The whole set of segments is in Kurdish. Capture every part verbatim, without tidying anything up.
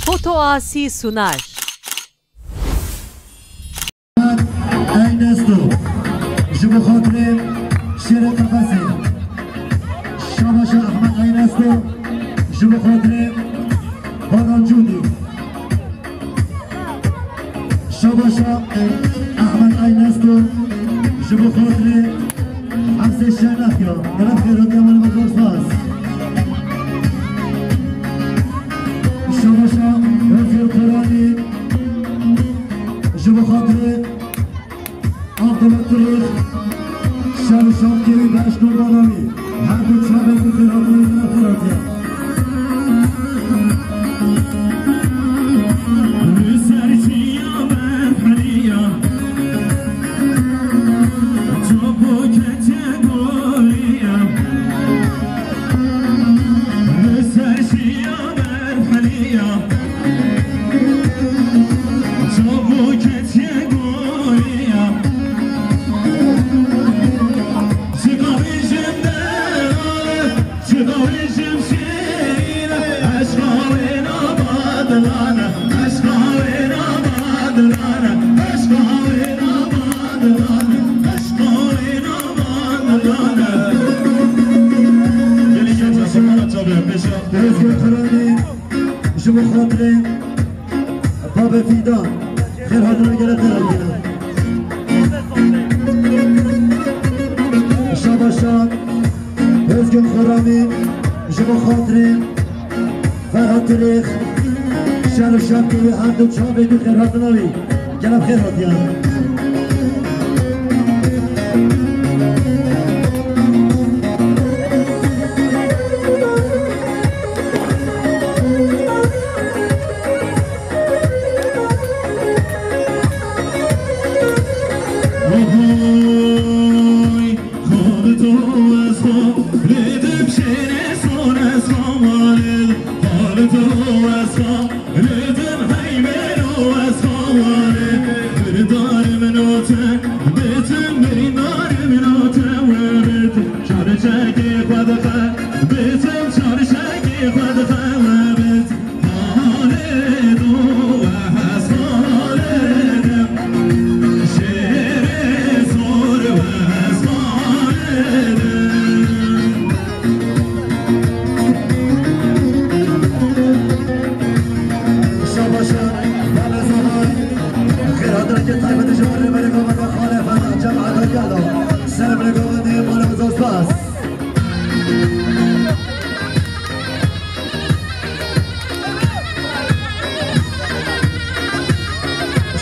Foto Asi sunar. Eynesto. Ji bo xatirê şêrê qefesê. Şabaşa Ehmed Eynesto. Ji bo xatirê Bagan Cûdî. Şabaşa Ehmed Eynesto. Ji bo xatirê Hemsê Şenak ya. Gelek xêr hatiye, malê me zor spas. Şabaşa Özgür Koranî. Ji bo xatirê Abdullah Turuk. Şer û şapkê wî beş Kurbananî. Her du çavên ku xêr hatin, gelek xêr hatiye. Li ser çiya berfeliya. Özgür Kırani, ji bo xatirê Babê Fîdan, xêr hatina, gelek xêr hatina. Şabaşa Özgür Kırani, ji bo xatirê Ferhat Tirêx, şer û şapkê wî, her du çavê wî, xêr hatina wî. Gelek xêr hatiye. Şabaşa, Xêr hatineke taybetî ji bo rêberê gava me Xalê Feda, cemaeta gelo. Ser bi gava me, malê me zor spas.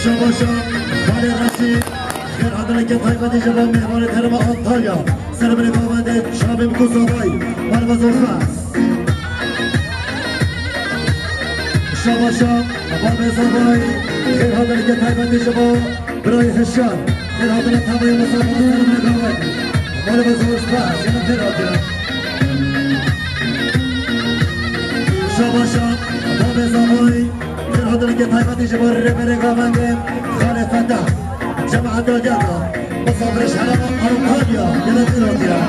Şabaşa, Xalê Reşîd, xêr hatineke taybetî ji bo mêvanê herêma Antalya. Ser bi gava me, çavê Miko Zavay, malê me zor spas. Şabaşa, Babê Zavay, xêr hatineke taybetî ji bo birayê Hişar. Xêr hatine tavayê me Zavay, ser bi gava me. Malê me zor spas, gelek xêr hatine. Şabaşa, Babê Zavay, xêr hatineke taybetî ji bo rêberê gava me, Xalê Fetah. Cemaeta gelo. Misafirê ji herêma Antalya, gelek xêr hatiye.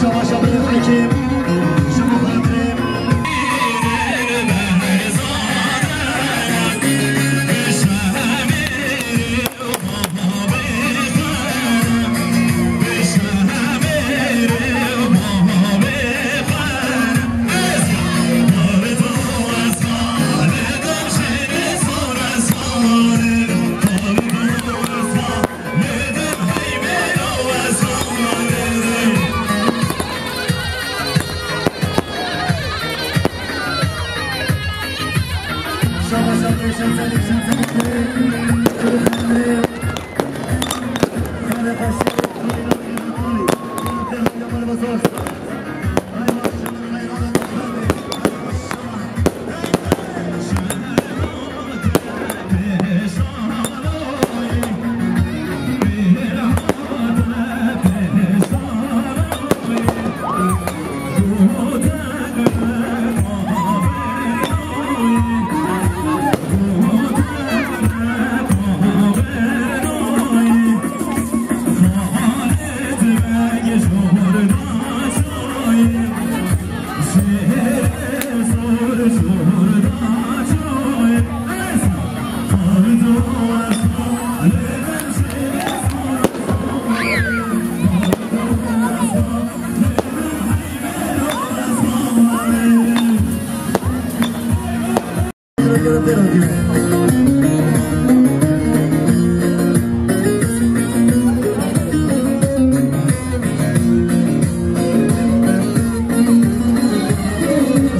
Şabaşa Birêz Hekîm, ji bo xatirê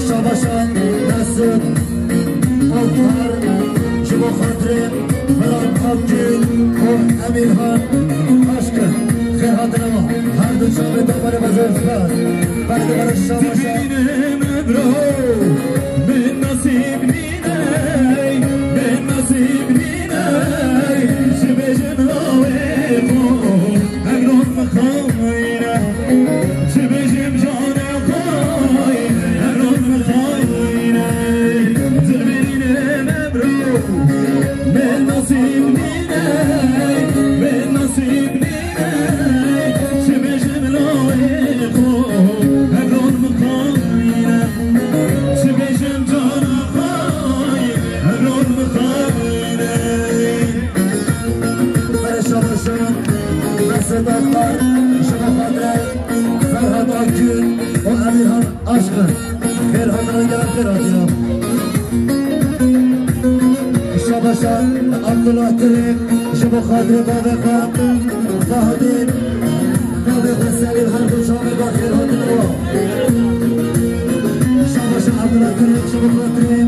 Şabaşan Mesut Altar, ji bo xatirê Ferhat Akgün û Emirhan Aşkın. Xêr hatine me. Her du çavê te berê bezar xêr. Berê de berê şabaşan. Dibînim ebro, min nasîb nîne, min nasîb nîne, ji bêjim navê xwe, ebron min xayne, ji bêjim canê xwe, ebron min xayne, dibînim ebro, min nasîb nîne, min nasîb nîne. Çi bêjim layê xwe, hebron min xayne. Çi bêjim cana xwe, hebron min xayne. Bereşa beşan, Mesut Akbar, ji bo xatirê Ferhat Akgün û Emirhan Aşkın. Xêr hatine, gel xêr hatine. Şabaşa Abdullah Tirîk, ji bo xatirê bavê xwe Fahadîn, bavê xwe Selîm, her du çavê xwe xêr hatine wa. Şabaşa Abdullah Tirîk, ji bo xatirê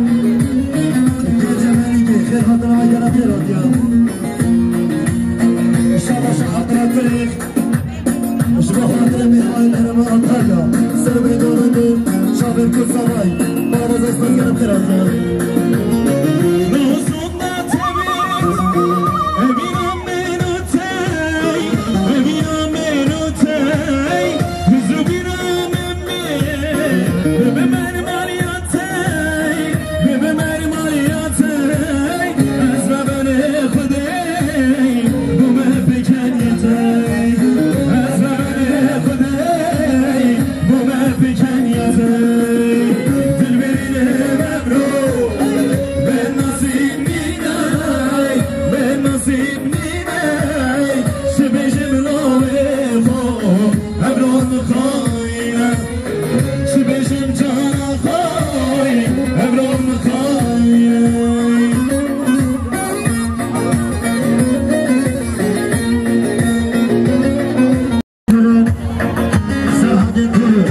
Gece Melîkê, xêr hatine wa, gel xêr hatine. Şabaşa Abdullah Tirîk. Ji bo xatirê Mîhail Herêma Antalya, Serbê Dawendê, Şabir Kursavay, Baba Zestan gelip xêr hatine. Çi bêjim cana xwe, hebron min xayne. Serhedê Kuru,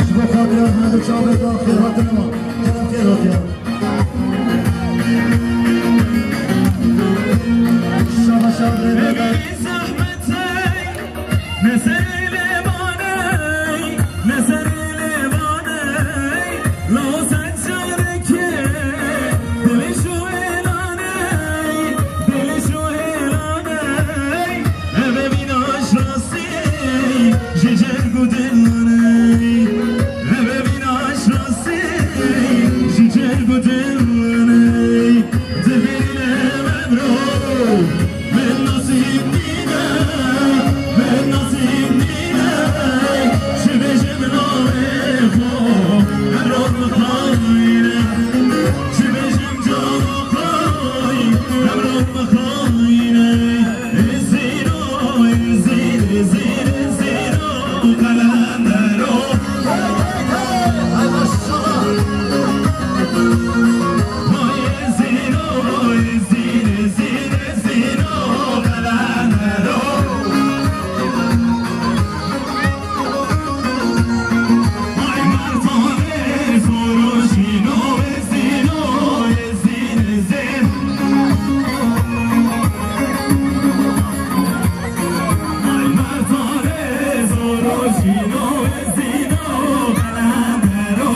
ji bo xatira her du çavê xwe xêr hatine ma. Xêr hatine. Şabaşa rêvebir. Zehmetey, ne serê lê vaney, ne serê lê vaney, law sen carekê, dilê şû êlaney, dilê şû êlaney, ev evîna ji rastî, ji cerg û dilaney, ev evîna ji rastî, ji cerg û dilaney, dibîne me bro. Min nasîb nîne, min nasîb nîne, çi bêjim navê xwe, hebron min xayne, çi bêjim cana xwe, hebron min xayne. Zîno, zîn, zîn, zîno, qelemero. Hey, hey, hey, hey, maşallah. Vay zîno, zîn, zîn, zîno, qelemero. Ay mertanê zoro jîno, zîno, zîn, zîn. Ay mertanê zoro jîno, zîno, qelemero.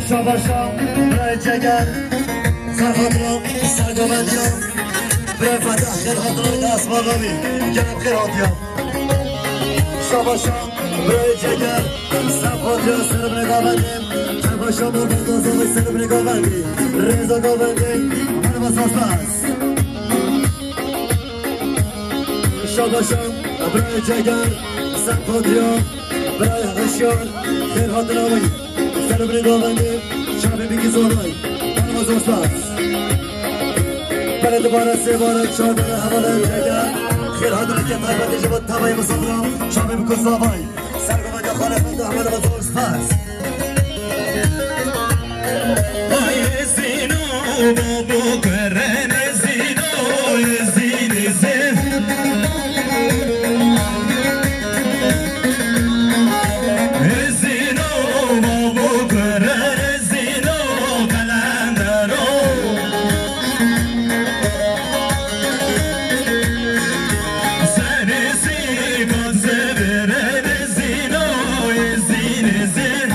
Şabaşa, Ceger. Ser xatira, ser govendiya. Birê Fetah, xêr hatira, dest bala wî. Gelip xêr hatiya. Şabaşa, birê Ceger. Ser xatira, ser binê govendê. Kerbaşa, Mordor, Dozovê, ser binê govendê. Rêza govendê. Merhaba, spas. Şabaşa, birayê Ceger, Sen Kadriya, birayê Hişyar, xêr hatina wî. Ser binê govendê, çavê bikî zozay. Bana zor spas. Belê dubare sê bare, çar bare, hevale Ceger. Xêr hatina ke taybetê ji bo tavayê misafira, çavê bikî zavay. Ser govendê xalê xwe, hevale zor spas. Ay zino, babo keren zino, zin, zin. Zino, babo keren zino, kalandero. Senesi kozebere zino, zin, zin.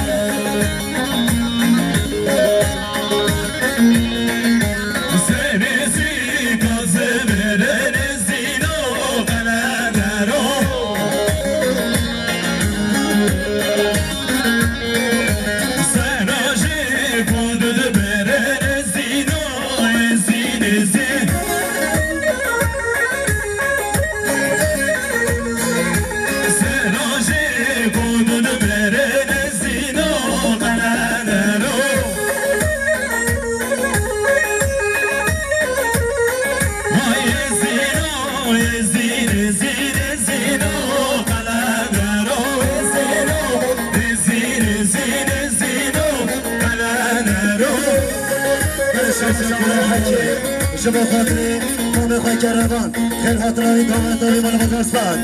Ji bo xatirê mamê xwe Kerevan, xêr hatina wî, govendê wî, mala zor spas.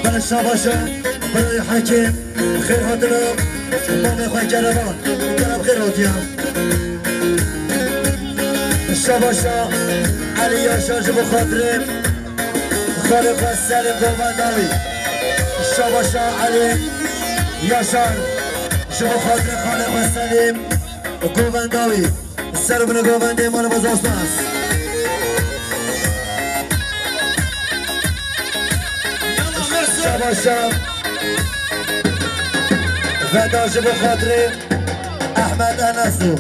Bere şabaşa, birayê Hekîm, xêr hatina mamê xwe Kerevan, kerem xêr hatiye. Şabaşa Elî Yaşar ji bo xatirê xalê xwe Selîm govenda wî. Şabaşa Elî Yaşar ji bo xatirê xalê xwe Selîm govenda wî. Ser bine govendê, mala zor spas. Şabaşa Veda ji bo xatirê Ehmed Eneso.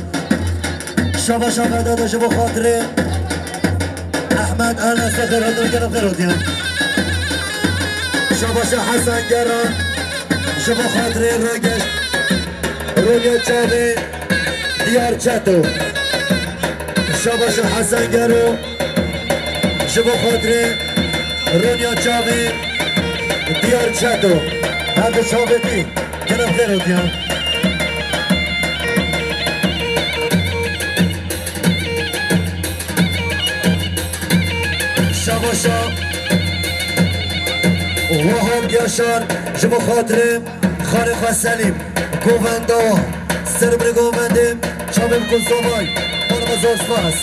Şabaşa Veda da ji bo xatirê Ehmed Eneso, xêr hatin, kerem xêr hatiye. Şabaşa Hesen Gera ji bo xatirê Regeş, Ronya Çavê, Diyar Çeto. Şabaşa Hesen Gero ji bo xatirê Ronya Çavê, Diyar Çeto. Her du çavê dî, kerem xêr hatiye. Şabaşa Wahab Yaşar ji bo xatirê xalê xwe Selîm, govenda wa. Ser bire govendê, çavê bikî zavay, mala zor spas.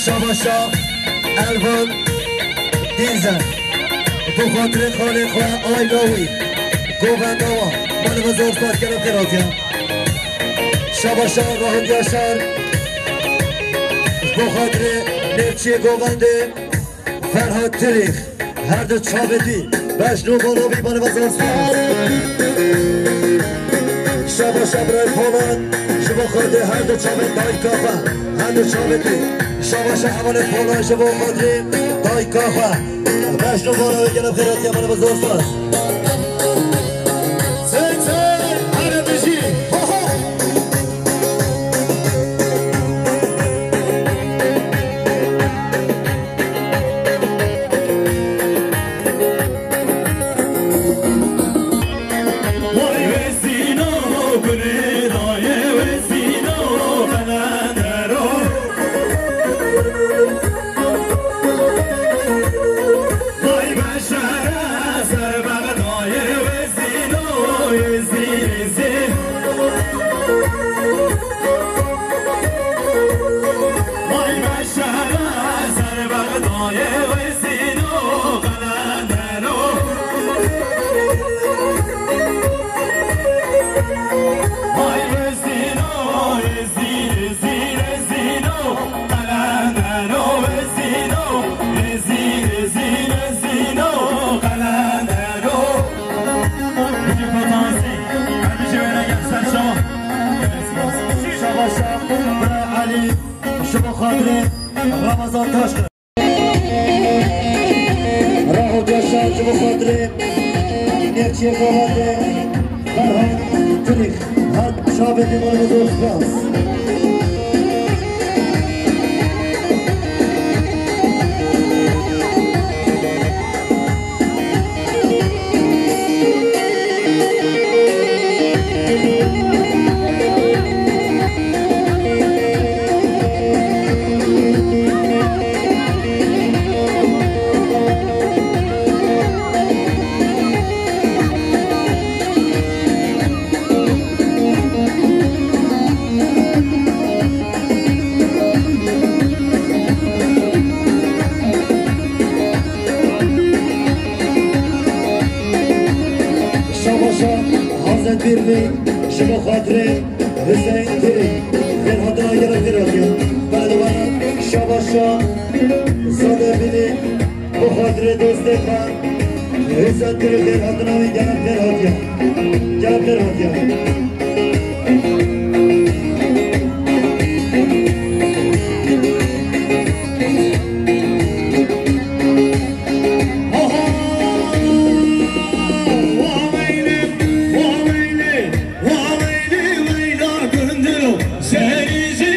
Şabaşa Elvan Dînzer, bo xatirê xalê xwe Ayla wî, govenda wa, mala zor spas, kerem xêr hatiye. Şabaşa Rahim Yaşar, bo xatirê nêvçiyê govendê Ferhat Tirîx, her du çavê dî, beş nû bala wî, mala zor spas. Şabaşa birayê Polat, ji bo xatirê her du çavê dayika xwe, her du çavê dî. Şabaşa hevalê Polat ji bo xatirê dayika xwe. Beş nû bala wî, kerem xêr hatiye, mala zor spas. Çê çê, her bijî. Ho, ho. Şabaşa Elî, ji bo xatirê Ramazan Taşkir. Ji bo xatirê nêrçiyê Gavan de Ferhat Turîk, her çavê dî mal bi zor spas. Şabaşa Hazret Birlî, ji bo xatirê Hüseyin Tirî, xêr hatina gelo xêr hatiye. Berdevana şabaşa Zade Birlî, bo xatirê dostê xwe Hüseyin Tirî, xêr hatina wî, gelo xêr hatiye. Gelo xêr hatiye. Serî ji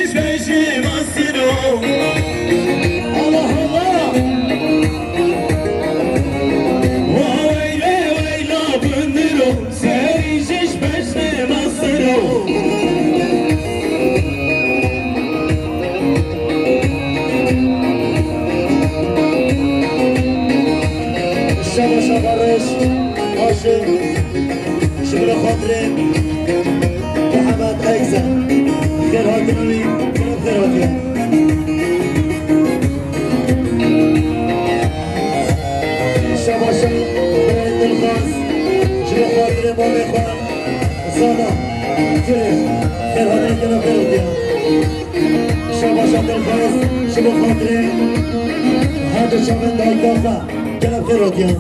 ji beşê mesiro. Şaba şaba reş, aşe, ji bila xatirê Mihemed Egze. Xêr hatin wî, xêr hatiye. Şabaşa birayê Dilxwaz, ji bo xatirê mamê xwe, Zana, Tirê, xêr hatin, gelo xêr hatiye. Şabaşa Dilxwaz, ji bo xatirê her du çavên dayika xwe, gelo xêr hatiye.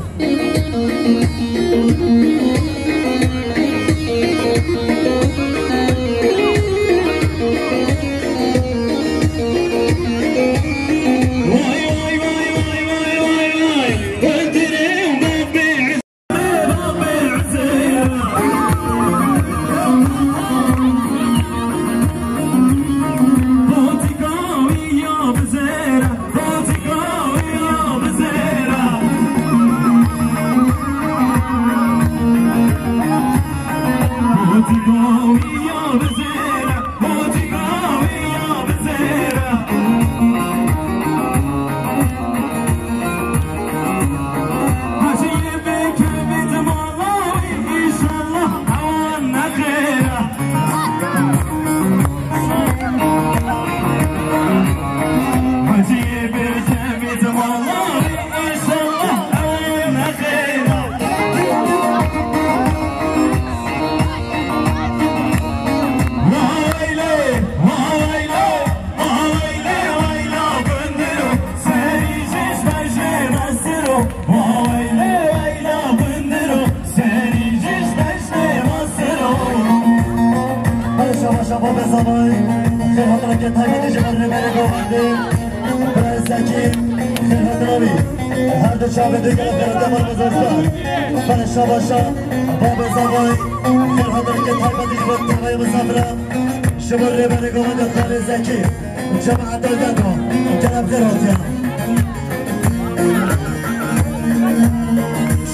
Şaba şaba be zavay, xêr hatineke taybetî ji bo rêberê Govendê, Birayê Zekî, xêr hatina wî. Her du çavê dî gelo xêr hatiye, mal bi zor spas. Bale şaba şaba be zavay, xêr hatineke taybetî ji bo tevayê misafiran, ji bo rêberê Govendê Xalê Zekî. Cemaet Dewleta, gelo xêr hatiye.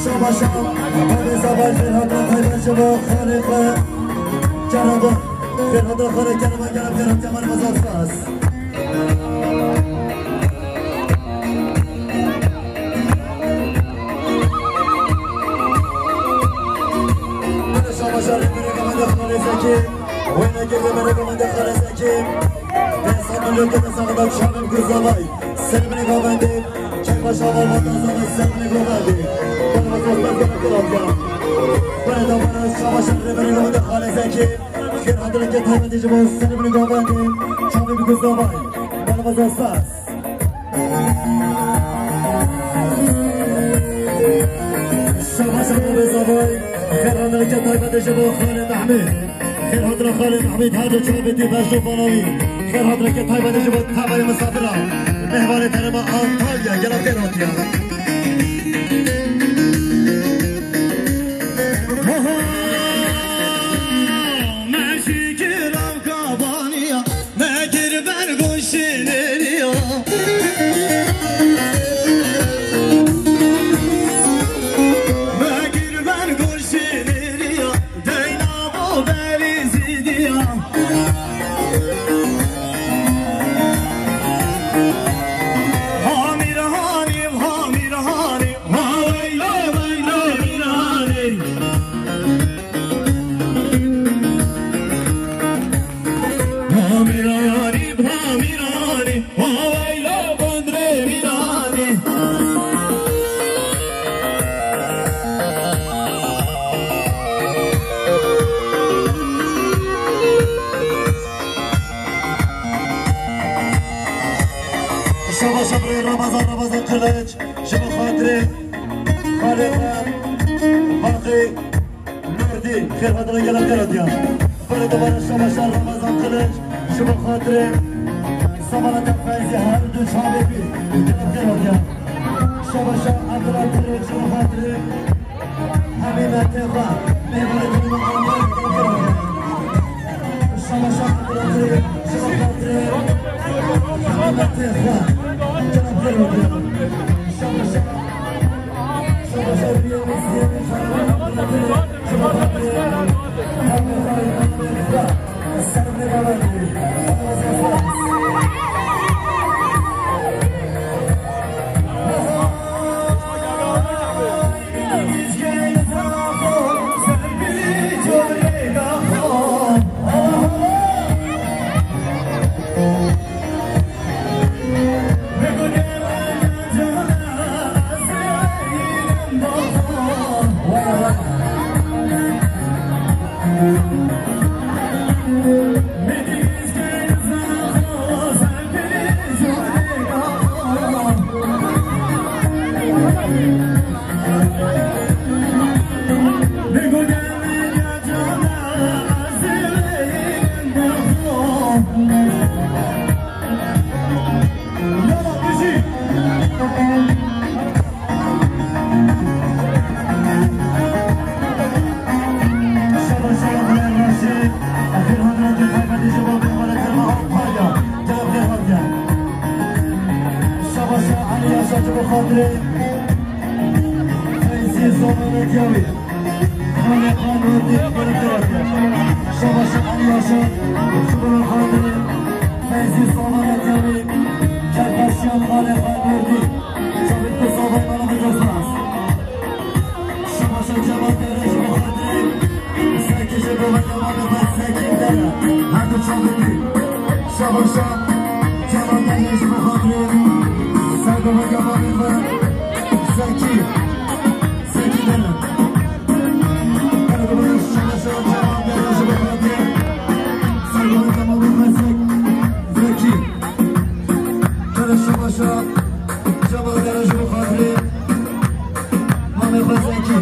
Şaba şaba, babê zavay, xêr hatina taybet ji bo xalê xwe Kerema. Xêr hatina xalê Kerema, gelo xêr hatiye, mal bi zor spas. Şaba şaba, rêberê Govendê Xalê Zekî. Wêne girde bere Govendê Xalê Zekî. Deh sed milyon kete saxda çavê bi ku zavay. Serbinê Govendê. Çek baş ava vata zavay serbinê Govendê. Bana vazostas gana kıralca. Bana da bana şaba şaba, rêberê Govendê Xalê Zekî. Xêr hatineke taybetî ji bo serbinê Govendê. Çavê bi ku zavay. Bana vazostas. Şaba şaba be zavay, xêr hatineke taybetî ji bo Xalê Mehmûd. Xêr hatina Xalê Mehmûd, her du çavê dî beş û bala wî. Xêr hatineke taybetî ji bo tevayê misafiran. Mêhvanê Terema Antalya, gelo xêr hatiye. Şabaş şabrê Ramazan, Ramazan Kılıç, ji bo xatirê xalê me, Baqî Nurdî, xêr hatine gelek xêr hatiye. Berê dubare şabaş Ramazan Kılıç, ji bo xatirê Samanata Feyzî her du çavê bî, gelek xêr hatiye. Şabaş Abdullah Kılıç, ji bo xatirê Hemî me tê xwe, mêvanê dilê me Ankara'ya gelek xêr hatiye. Şabaş Abdullah Kılıç, ji bo xatirê Hemî me tê xwe, gelek xêr hatiye. Şabaş Şabaşa Elî Yaşar ji bo xatirê Feyzî Somer Etyawi. Xalê Xan Nurdî, gelek xêr hatiye. Şabaşa Elî Yaşar ji bo xatirê Feyzî Somer Etyawi. Kerpaşiyan Xalê Xan Nurdî. Çavik bi savay bana bi cosnas. Şabaşa Cemal Dere ji bo xatirê Zekî ji bo Cemal Dere Zekî Dere. Her du çavê bî. Şabaşa Cemal Dere ji bo xatirê Sergoba Cemal Dere Zekî. Zekî Dere. Şabaşa Cemal Dere ji bo xatirê Sergoba Cemal Dere Zekî. Kere şabaşa Cemal Dere ji bo xatirê Mamê xwe Zekî.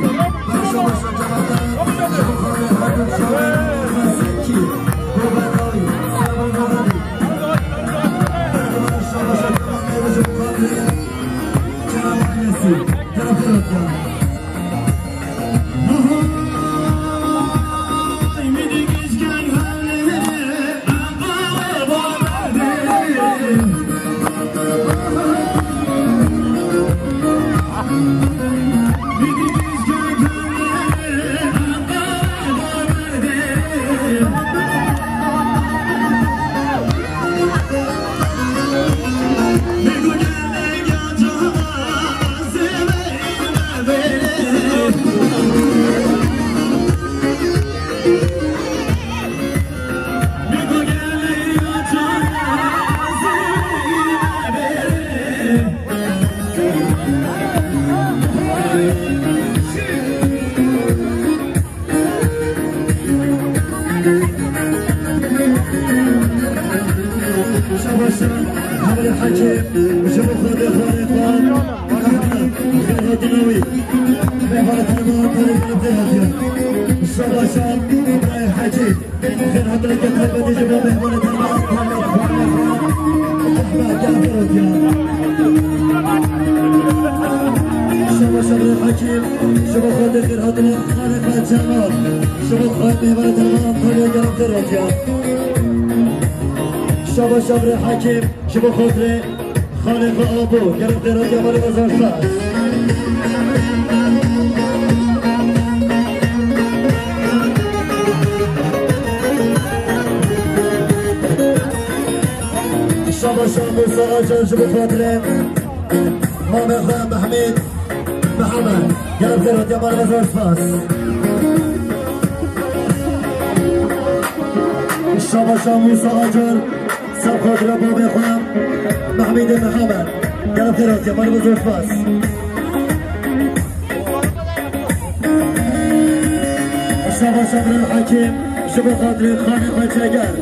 Kere şabaşa Cemal Dere ji bo xatirê her du çavê Mamê xwe Zekî. Bo Bedawî. Seba Bedawî. Kere şabaşa Cemal Dere ji bo xatirê Kerem Ailesi. Kerem Ferhat ya. Şabaşa, Hemrî Hekîm, ji bo Xwedê xalê xwe, xêr hatina wî. Mêvanê tenê me Antalyayê gelek xêr hatiye. Şabaşa, Hemrî Hekîm, xêr hatineke taybetî ji bo mêvanê tenê me Antalyayê, xalê xwe, Ehmed gelek xêr hatiye. Şabaşa Hemrî Hekîm, ji bo Xwedê xêr hatine, xalê xwe Cemal, ji bo xwe mêvanê tenê me Antalyayê gelek xêr hatiye. Şabaş Şabrê Hekîm, ji bo xatirê xalê xwe Apo, gelek xêr hatiye, malê me zor spas. Şabaş Musa Acar, ji bo xatirê Mamê xwe Mehmîd Mihemed. Gelek xêr hatiye, malê me zor spas. Şabaşa Musa Acar, ser xatira babê xwe Mehmîdê Mihemed. Gelek xêr hatiye, malê me zor spas. Şabaşa Bilal Hekîm, ji bo xatirê xalê xwe Ceger.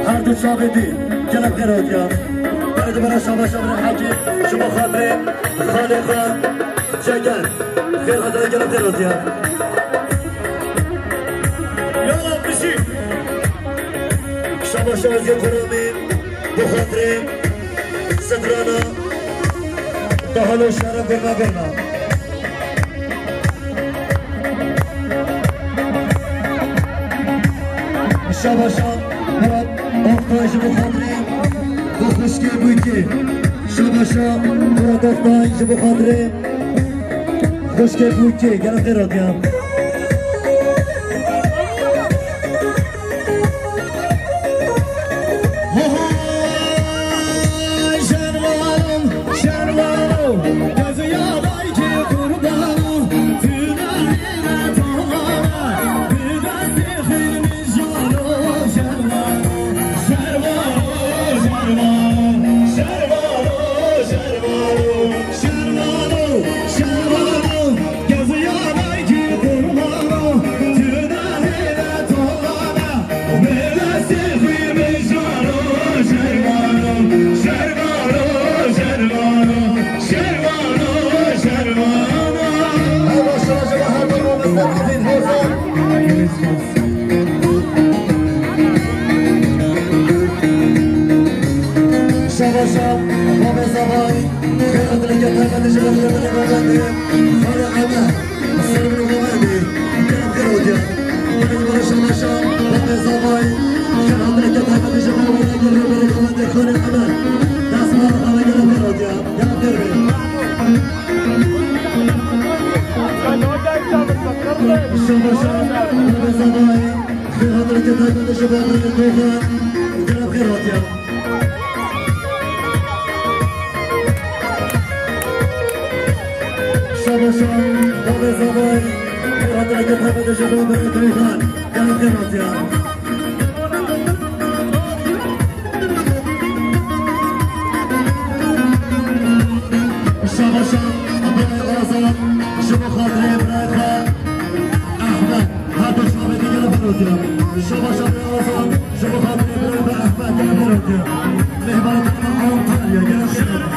Her du çavê dî. Gelek xêr hatiye. Bana şabaşa bira Hecî, ji bo xatirê xalê xwe Şeker. Xêr hatine gele xêr hatiye. Yala pişî. Şabaşa Ezî Kuramî, bo xatirê Sitrana, Dahalo şehra gurna gurna. Şabaşa Murat Oktay ji bo xatirê bo xwişkê Bûkê. Şabaşa Murat Oktay ji bo xatirê xwişkê Bûkê. Gelek xêr hatiye. Şabaşa, Babê Zavay, xêr hatineke taybet ji bo xêr hatineke taybet. Xalê Eme, ser min û Babê Eme, gelek xêr hatiye. Gelek xêr hatiye. Şabaşa, Babê Zavay, xêr hatineke taybet ji bo xêr hatineke taybet. Xalê Eme, dest bi xwe re gelek xêr hatiye. Gelek xêr be. Şabaşa, Babê Zavay, xêr hatineke taybet ji bo xêr hatineke taybet. Gelek xêr hatiye. Şabaşa, Babê Zavay, xêr hatineke taybet ji bo Berê Dogan. Gelek xêr hatiye. Şabaşa, Berê Azad, ji bo xatirê birayê xwe Ehmed. Her du şabekî gelek xêr hatiye. Şabaşa Azad, ji bo xatirê birayê xwe Ehmed gelek xêr hatiye. Mêhmanê me Antalya, gelek xêr hatiye.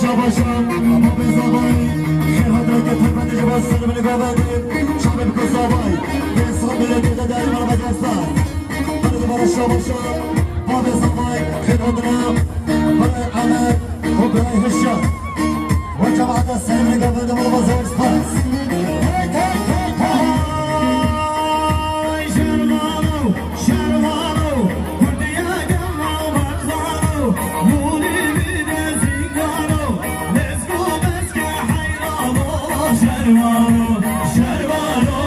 Şabaşa, Babê Zavay, xêr hatineke taybet ji bo ser min û Babê Eme. Şabê biko Zavay, yê sabirê tê de daîma be dosta. Hadi dubare şabaşa, Babê Zavay, xêr hatine, birayê Eme û birayê Hişyar. Û cemaeta ser min û Babê Eme, zor spas. Hey, hey, hey, hey! Şervano, Şervano, Kurdiya gama Barzano, Mûlî bide Zîngano, Lezgo Meske Heyrano, Şervano, Şervano,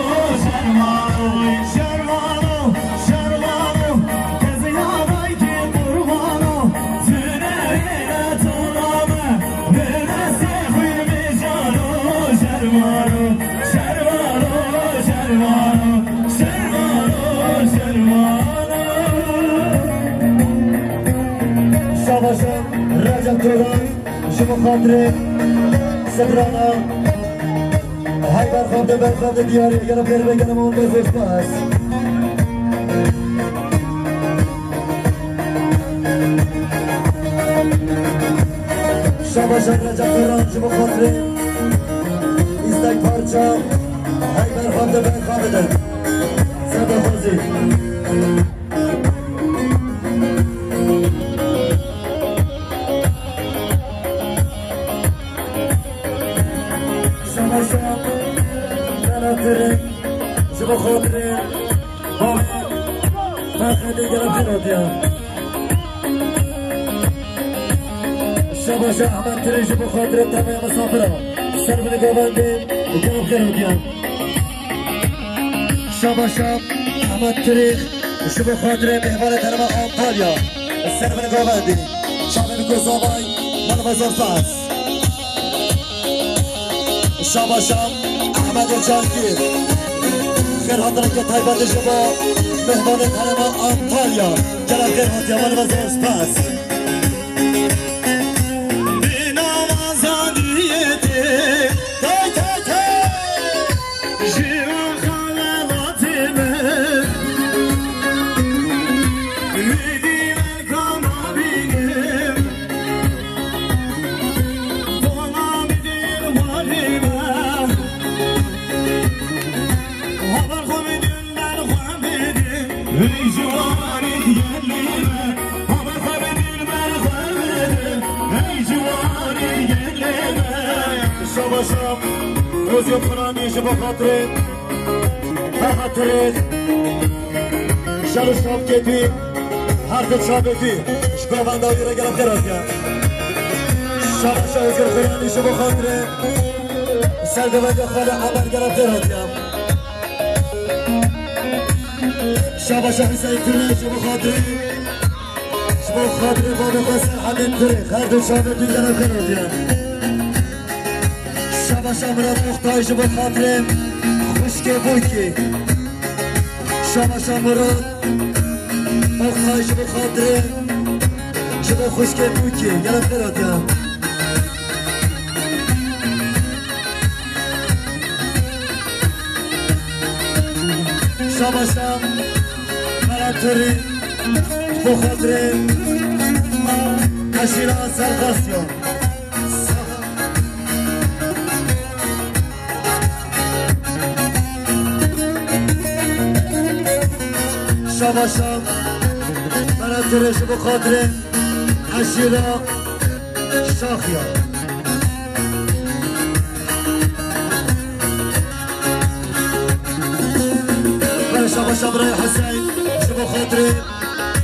Şervano, Şervano, Şervano, Keziya Dayki Qurbano, Züneyle Tolame, Vedeste Xuymi Jano, Şervano, Şervano, Şervano, Şervano, Şervano. Şabaşa Recep Turan, ji bo xatirê Sitrana. Hey berxwedê, berxwedê diyarê, gelo pêr be, gelo mon be zêftas. Şabaşa Recep Turan, ji bo xatirê istek parça. Hey berxwedê, berxwedê. Seba xwezî. Şabaşa, bela tirê, ji bo xatirê, bavê, ferqê dê gela pêrotiya. Şabaşa Ehmed Tirî ji bo xatirê temaya misafira. Ser binê govendê, gelek xêr hatiyan. Şabaşa Ehmed Tirî ji bo xatirê mêvanê terema Antalya. Ser binê govendê. Çavên ku zavay, malbazar fas. Şabaşa Ehmed Cangîr. Xêr hatineke taybet ji bo mêvanê terema Antalya. Gelek xêr hatiyan, malbazar fas. Bîna azadiyê tê, tay, tay, tay. Jîran xalelatê min, wî dî me ka nabînim. Bona bidê warê me. Haber xwe bidin, ber xwe bidin. Ey ciwanê gelê me. Haber xwe bidin, ber xwe bidin. Ey ciwanê gelê me. Şabaşa Özgür Piranî ji bo xatirê, bi xatirê şer û şapkê wî, her du çavê wî, ji govenda wî re gelek xêr hatiye. Şabaşa Özgür Piranî ji bo xatirê ser govendê xwe re Emer gelek xêr hatiye. Şabaşa Hüseyin Tirî ji bo xatirê, ji bo xatirê bavê xwe Serhedîn Tirî, her du çavê wî gelek xêr hatiye. Şabaşa Murat Oktay ji bo xatirê xwişkê Bûkî. Şabaşa Murat Oktay ji bo xatirê, ji bo xwişkê Bûkî. Gelek xêr hatiye. Şabaşa Mera Tirî, ji bo xatirê eşîra Serxasya. Şabaşa Mera Tirî ji bo xatirê eşîra Şaxiya. Şabaşa birayê Hüseyin ji bo xatirê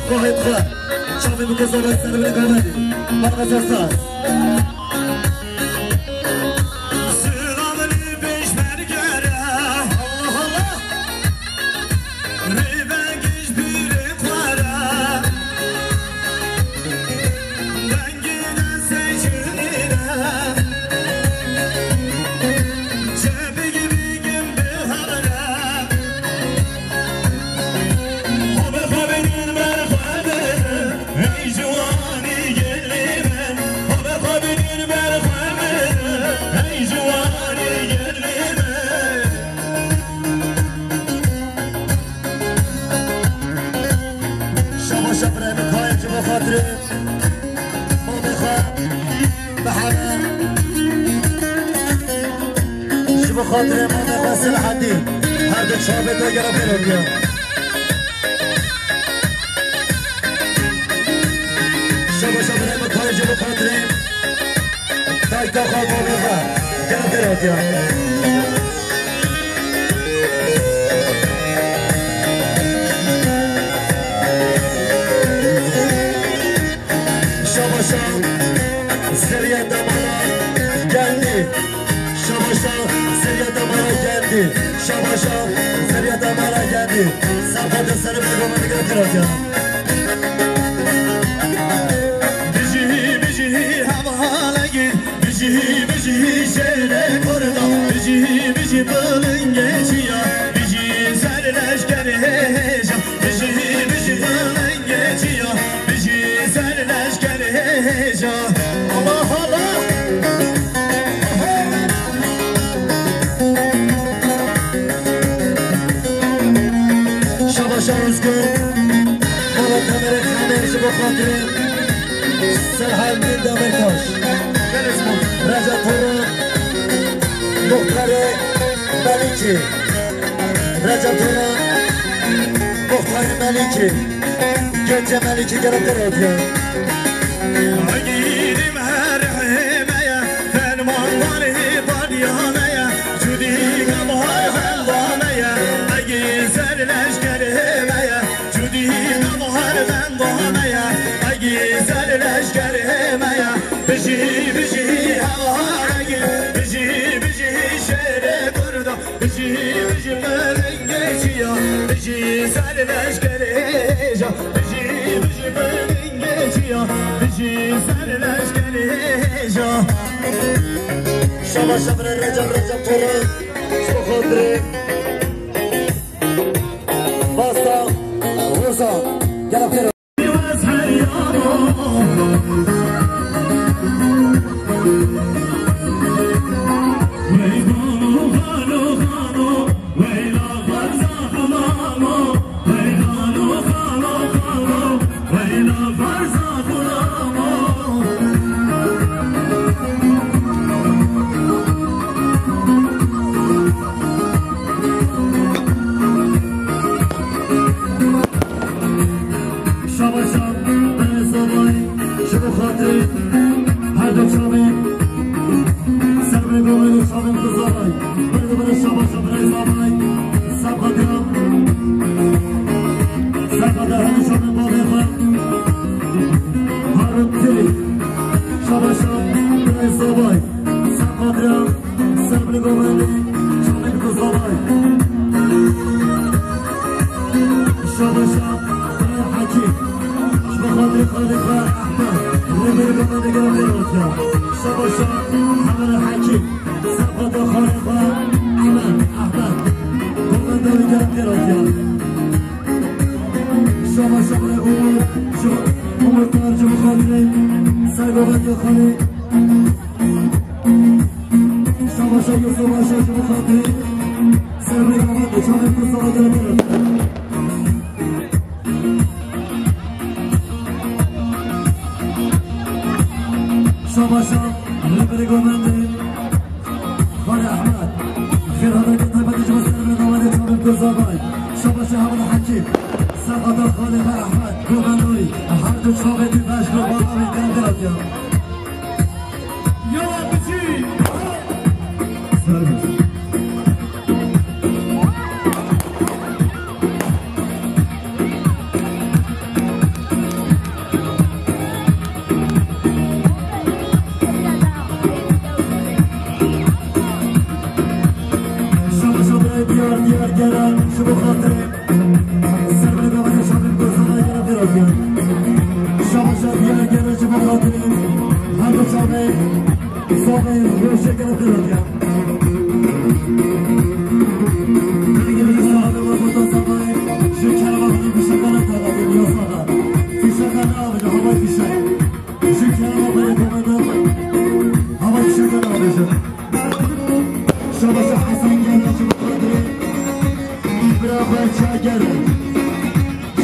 xwehê xwe. Çavê bike zor ser binê govendê. Bana sar. Selamını pêşmergere. Allah Allah. Rêvek ji bîrê xwe re. Dengê destê jinê re. Çepik bigim bi hev re. Xwe bi xwe bidin ber xwe bidin. Ey ciwanê gelê min, xwe bi xwe bidin ber xwe bidin. Ey ciwanê gelê min. Şabaşa birayê min Kayê ji bo xatirê mamê xwe Mihemed. Ji bo xatirê mamê xwe Selahedîn. Her du çavê te gelek xêr hatiye. Şabaşa birayê min Kayê ji bo xatirê dayika xwe û bavê xwe. Gelek xêr hatiye. Şabaşa Zerya Damara Geldi. Şabaşa Zerya Damara Geldi. Şabaşa Zerya Damara Geldi. Serfete seni bir romanı götürecek. Bijî, bijî, hevalê gî. Bijî, bijî, şêrê kurda. Bijî, bijî, bilingê çiya. Bijî, ser leşkerê hêja. Bijî, bijî, bilingê çiya. Bijî, ser leşkerê hêja. Allah, Allah. Şabaşa Özgür. Mala Temerê Xemê ji bo xatirê Serhedîn Demirtaş. Recep Turan, Muxtarê Melîkî. Recep Turan, Muxtarê Melîkî. Gencê Melîkî gelek xêr hatiye. Egîdî merhê me ye, fermandarê partiya me ye. Cudî gavhar benda me ye, egî ser leşkerê me ye. Cudî gavhar benda me ye, egî ser leşkerê me ye. Bijî, Bijî, bijî miringeçiya, bijî serleşkerêja, bijî, bijî miringeçiya, bijî serleşkerêja. Şaba şebre Recep, Recep Toran, ji bo xatirê Basta, Roza, gel xêr. Şaba şab, berê zavay, ji bo xatirê her du çavê, ser bi govê du çavên ku zavay, berê govê şaba şab, berê zavay, ser xatira, ser xatira her du çavên bavê xwe, harun tirî, şaba şab, berê zavay, ser xatira, ser bi govê du çavên ku zavay. Şaba şab, berê Hekîm. Ji bo xatirê xalê xwe Ehmed, rêberê govendê gera xêr hatiya. Şaba şab, Hemere Hekîm. Ser xatirê xalê xwe Ehmed, Ehmed. Govendê wî gera xêr hatiya. Şaba şab, berê Umur, ji bo Umur Tar, ji bo xatirê ser govendê xalê. Şaba şab, Yusuf Aşa, ji bo xatirê ser bi govendê çavên ku zavay gera xêr hatiya. Şaba şab, rêberê govendê, Xalê Ehmed. Xêrhatineke taybetî ji bo serê govendê çavên ku zavay. Şaba şab, Hemere Hekîm. Ser xatira xalê me Ehmed, govendorî. Her du çavê dî beş bi bala wî gera xêr hatiya. Ya bijî! Ser be. Şaba şab, berê Diyar, Diyar Gere, ji bo xatirê ser bi govendê çavên ku zavay gera xêr hatiya. Şaba şab, Diyar Gere, ji bo xatirê her du çavê zavayê rojê gera xêr hatiya. Dengê min saxet, wexta zavayê ji kerema xwe fîşekana daxetin, ya saxet. Fîşeka nabêje, hava fîşek. Ji kerema xwe yê govendê, hava fîşeka nabêje. Şaba şab, Hesen Gere, ji bo xatirê bira xwe Çagere.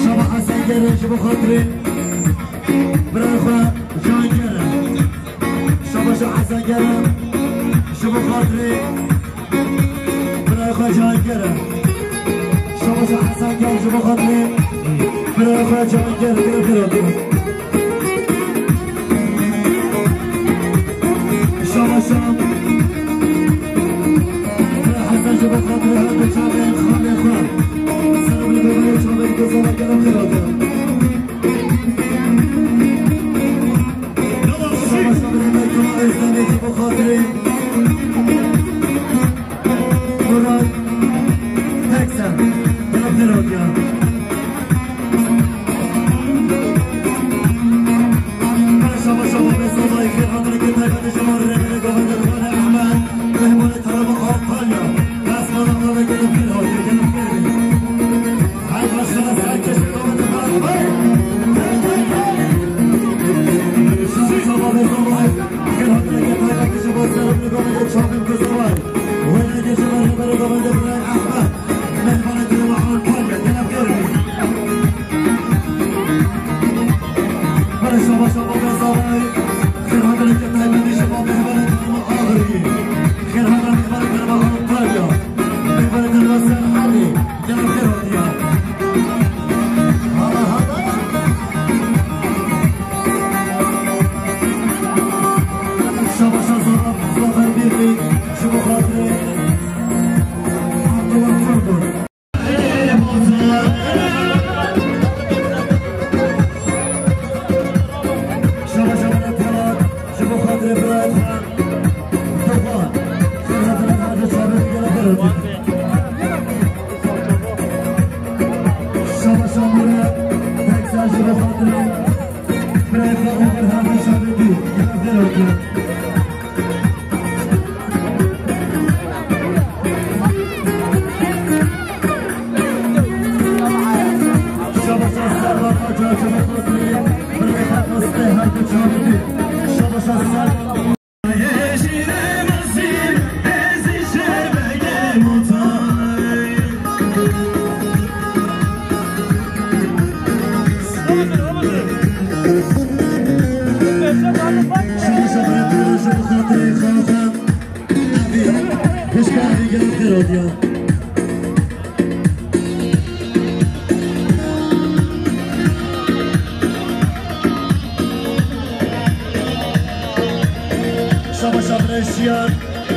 Şaba Hesen Gere, ji bo xatirê bira xwe Cangere. Şaba şab, Hesen Gere, ji bo xatirê birayê xwe Cangere. Şaba şab, Hesen Gere, ji bo xatirê birayê xwe Cangere. Gere xêr hatiya. Şaba şab, birayê Hesen, ji bo xatirê her du çavên xalê xwe. Ser bi govendê çavên ku zavay gera xêr hatiya. Şaba şab, berê Mekî Özlemê, ji bo xatirê Murat Teksen. Gera xêr hatiya. Şaba şab, berê zavayê, xêrhatineke taybetî ji bo rêberê govendê Xalê Ehmed, mehmanê Terema Antalya. Destmala me ve gera xêr hatiye, gera xêr bî. Her başkana ser keşke govendê xwe. Hey! Hey, hey, hey! Şaba şab, berê zavayê, xêrhatineke taybetî ji bo serê govendê çavên ku zavay. Wêneyekê ji bo rêberê govendê birayê Ehmed. Mehmanê Terema Antalya, gera xêr bî. Berê şaba şab, berê zavayê, xêrhatineke taybetî ji bo mehmanê Terema Agiriyê. Xêrhatina mehmanê Terema Antalya. Mehmanê Terema Serhedê. Gera xêr hatiya. Hala, hala. Şaba şab, Zafer, Zafer Birlik, ji bo xatirê Abdullah Turgut. Şaba şab, Polat, ji bo xatirê birayê xwe Tufan. Xêrhatineke taybetî, gera xêr hatiye. Rodiya. Şabaşa birê Şiyar,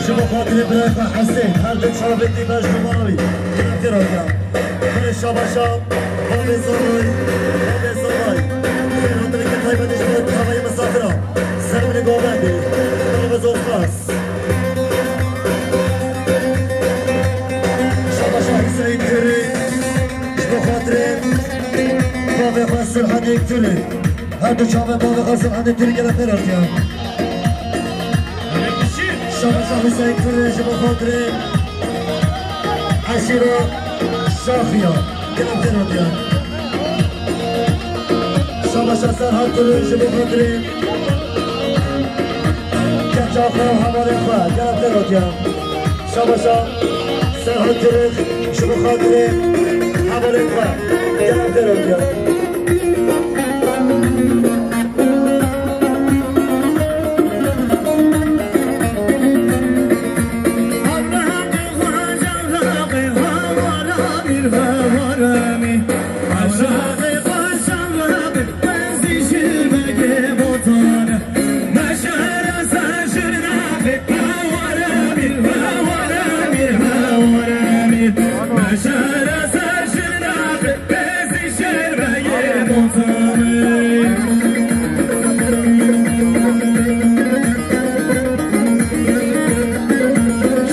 ji bo xatirê birayê xwe Hesên, her du çavê dî ber ji bo mala wî. Rodiya. Birê şabaşa, bavê Zolay, bavê Zolay. Xêr hatineke taybetî ji bo tavayê misafiran. Ser min govendê, bavê Zolfas. Şabaşa Hüseyin Kürü, ji bo xatirê bavê xwe Sirhedê Kürü. Her du çavê bavê xwe Sirhedê Kürü gelek xêr hatiye. Şabaşa Hüseyin Kürü, ji bo xatirê eşîra Şaxiya. Gelek xêr hatiye. Şabaşa Serhat Kürü, ji bo xatirê Keça xwe û hevalên xwe, gelek xêr hatiye. Şabaşa Serhat Kürü, ji bo xatirê hevalên xwe, gelek xêr hatiye.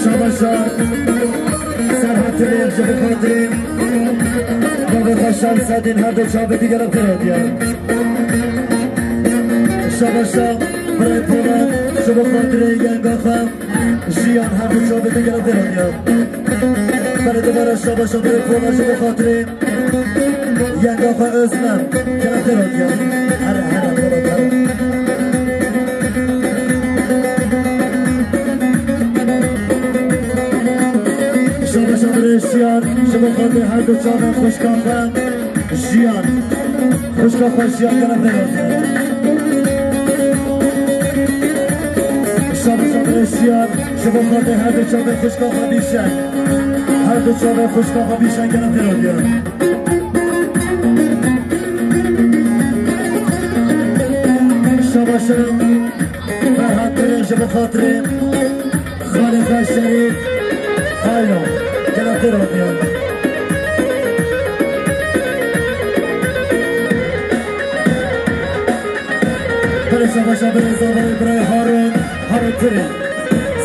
Şabaşa Serhat Tirêl ji bo xatirê bavê xwe Şemsedîn her du çavê dî gelek xêr hatiye. Şabaşa birayê Polat ji bo xatirê yenga xwe Jiyan her du çavê dî gelek xêr hatiye. Berê dubare şabaşa birê Polat ji bo xatirê yenga xwe Özlem, gelek xêr hatiye. Here, here, here, here. Şabaşa birê Şiyar, ji bo xatirê her du çavên xwişka xwe Jiyan. Xwişka xwe Jiyan, gelek xêr hatiye. Şabaşa birê Şiyar, ji bo xatirê her du çavên xwişka xwe Bîşen. Her du çavên xwişka xwe Bîşen, gelek xêr hatiye. Şabaşa Ferhat Tirêl ji bo xatirê xalê xwe Şerîf Haylo, gelek xêr hatiye. Belê şabaşa birê Zavayê birayê Harun, Harun Tirêl.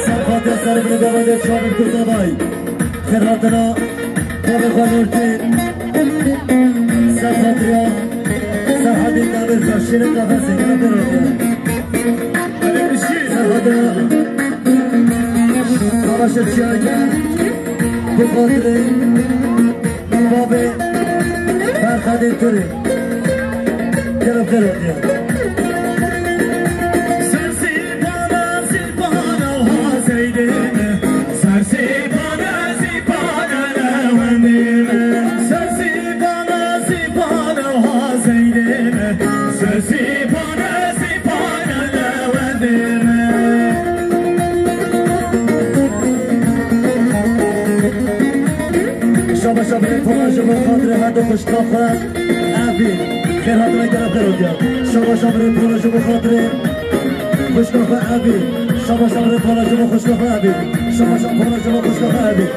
Ser hatiye ser binê govendê çavên ku Zavayê. Xêr hatina bavê xwe Nurtîn. Ser xatiriya Serhedî Demir Xwe, şîrê qefesê, gelek xêr hatiye. Serhediya Savaşê Çiyayê, bi xatirê bavê Ferhedê Tirê. Gelek xêr hatiye. Şabaşa birê Polat ji bo xatirê her du xwişka xwe Evîn. Xêr hatine, gelek xêr hatiye. Şabaşa birê Polat ji bo xatirê xwişka xwe Evîn. Şabaşa birê Polat ji bo xwişka xwe Evîn. Şabaşa Polat ji bo xwişka xwe Evîn.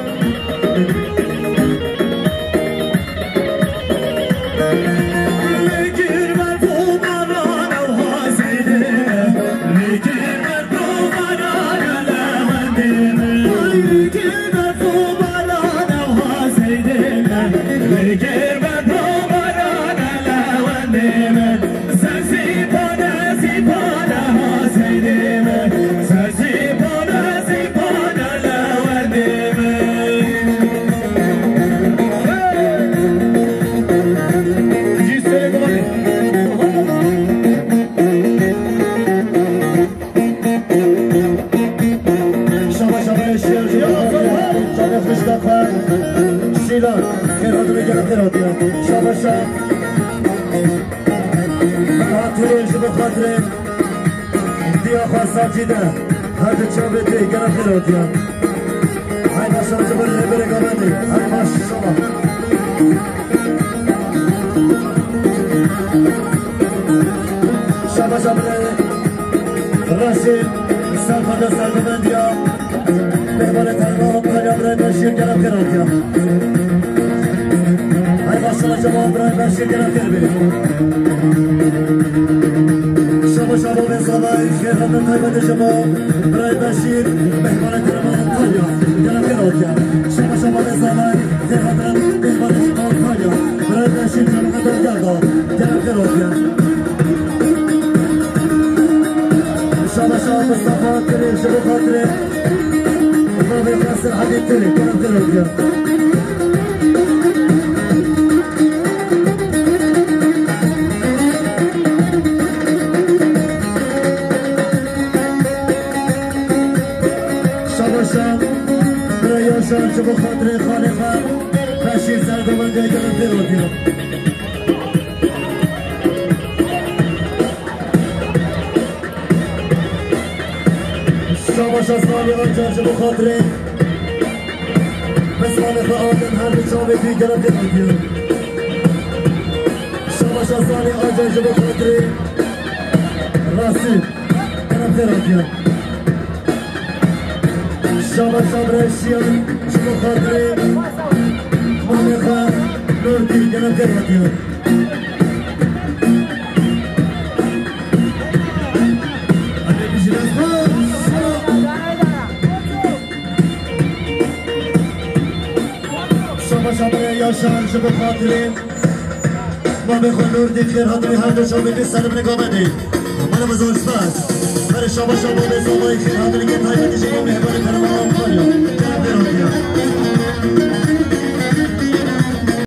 Şabaş, şabaş, şiyan, şiyan, şiyan, şiyan, xwişka xwe. Şîlan, xêr hatine, gelek xêr hatiye. Şabaş, şabaş. Hatire, ji bo xatirê diya xwe Sacîde. Her du çavê te, gelek xêr hatiye. Hay baş. Şabaş, şabaş. Şabaş, şabaş. Reşîd, Serfada Sergovendiya. Mehmanê Terma Antalya, Birayê Beşîr, gelek xêr hatiye. Hey, başla cema, Birayê Beşîr, gelek xêr bê. Şabaş, şabaş, bê zavay, xêr hatin taybetê cema, Birayê Beşîr, mehmanê Terma Antalya, gelek xêr hatiye. Şabaş, şabaş, bê zavay, xêr hatin, mehmanê Terma Antalya, Birayê Beşîr, gelek xêr hatiye. Şabaş, şabaş, Mustafa Tirê, ji bo xatirê Bavê xwe Serhedê Tirê, gelek xêr hatiye. Şabaşa, bira Yaşar, ji bo xatirê xalê xwe, Beşîr Sergovendê, gelek xêr hatiye. Şabaşa Salî Acar, ji bo xatirê Pismamê xwe Adem, her du çavê wî, gelek xêr hatiye. Şabaşa Salî Acar, ji bo xatirê Rasî, gelek xêr hatiye. Şabaşa bira Şiyan, ji bo xatirê mamê xwe Nurdî, gelek xêr hatiye. Şabaş, şabaş, Yaşar, ji bo xatirê mamê xwe Nurdî, xêr hatinî her du çavê wî, ser binê gavê wî. Mala me zor spas. Her şabaş, şabaş, bê zavay, xêr hatinî kê taybetî ji bo mehmanê Terma.